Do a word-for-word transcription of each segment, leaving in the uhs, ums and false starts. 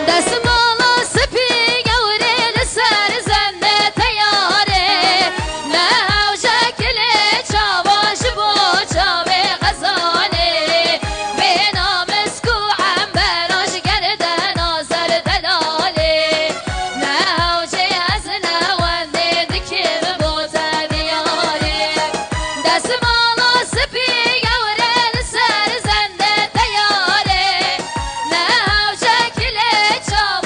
Desmala spî gewrê li ser zende teyarê, ne hewce kilê çawa ji bo çavê xezalê, bê namisk û embera ji gerdena zer delalê, ne hewcê ez ne wendê dikim bo te diyarê. Desmala spî gewrê li ser zende teyarê, ne hewce kilê çawa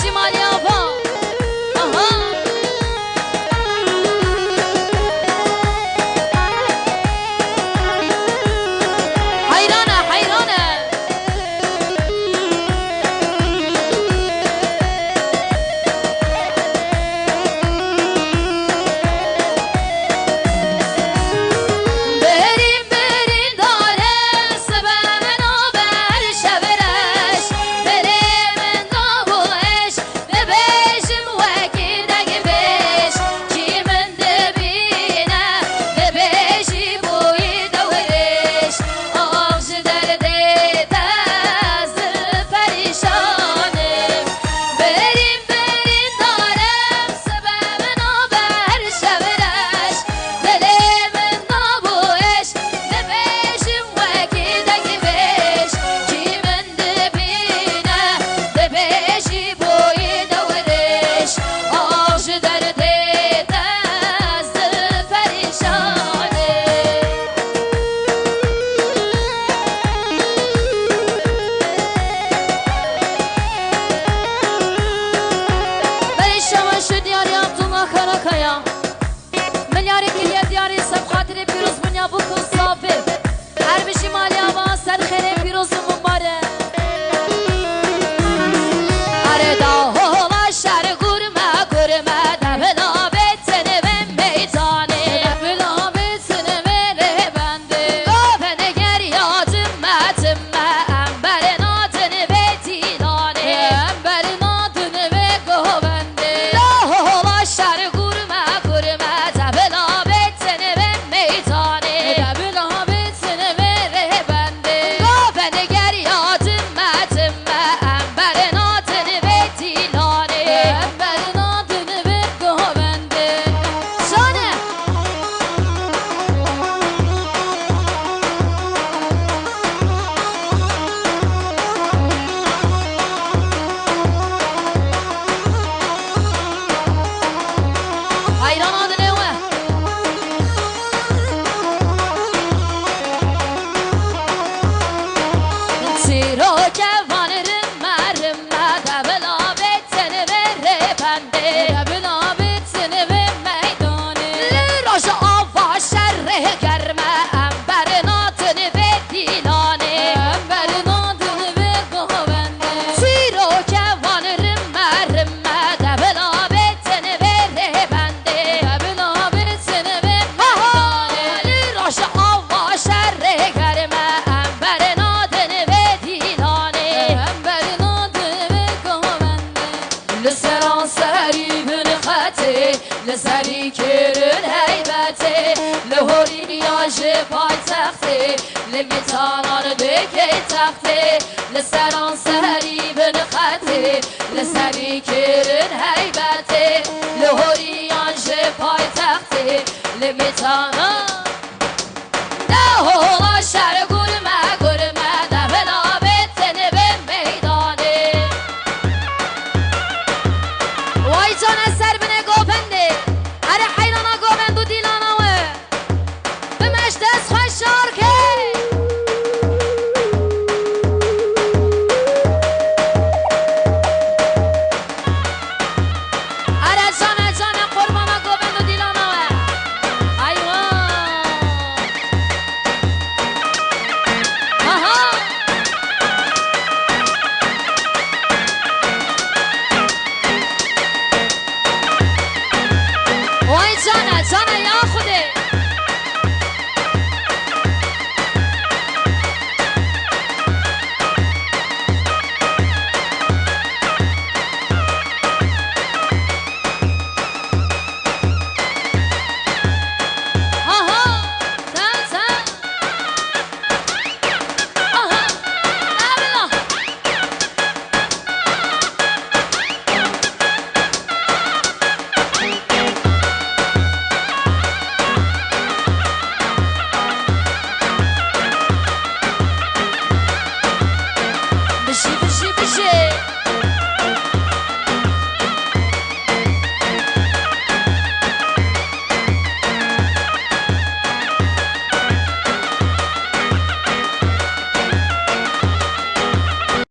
Şîmalî Ava. Aha. Heyran e, heyran e. Birîn, birîn dare, sibe min a ber şev reş. Dilê min da bû eş, dibêjim wekî deng bêj. Kî min dibîne, dibêjî bûyî dewrêş. Ax ji derdê te ez perîşan im. Birîn, birîn dare, sibe min a ber şev reş. Dilê min da bû eş, dibêjim wekî deng bêj. Kî min dibîne, dibêjî bûyî dewrêş. Ax ji derdê te ez perîşan im. Berê şewa şu diyarî Abdullah Karakaya. Milyarê kiriye diyarî, ser xatirê pîrozbûna bûk û zafê. Her bijî malê ava ser xêrê pîroz û mimbar e. Erê da hola şer gurme gurme, de bila bêtin vê meydanê. De bila bêtin vê rêbendê. Govend geriya dimme dimme, em berê nadin vê dîlanê. Em berê nadin vê govendê. La hola şer gurme gurme, de bila bêtin vê meydanê. De bila bêtin vê rêbendê. Govend geriya dimme dimme, em berê nadin vê dîlanê. Em berê nadin vê govendê. Şane. Heyran adine we. Çîroke van rimme rimme, de bila bêtin vê rêbendê. De bila bêtin vê meydanê. Li Rojava şerê germe, em berê nadin vê dîlanê. Em berê nadin vê govendê. Çîroke van rimme rimme, de bila bêtin vê rêbendê. De bila bêtin vê meydanê. Li Rojava şerê germe, em berê nadin vê dîlanê. Em berê nadin vê govendê. Li seranserî bin xetê, li serî kirin heybetê, li horî yan ji paytextê, li mîtanan dikey textê, li seranserî bin xetê, li serî kirin heybetê, li horî yan ji paytextê, li mîtanan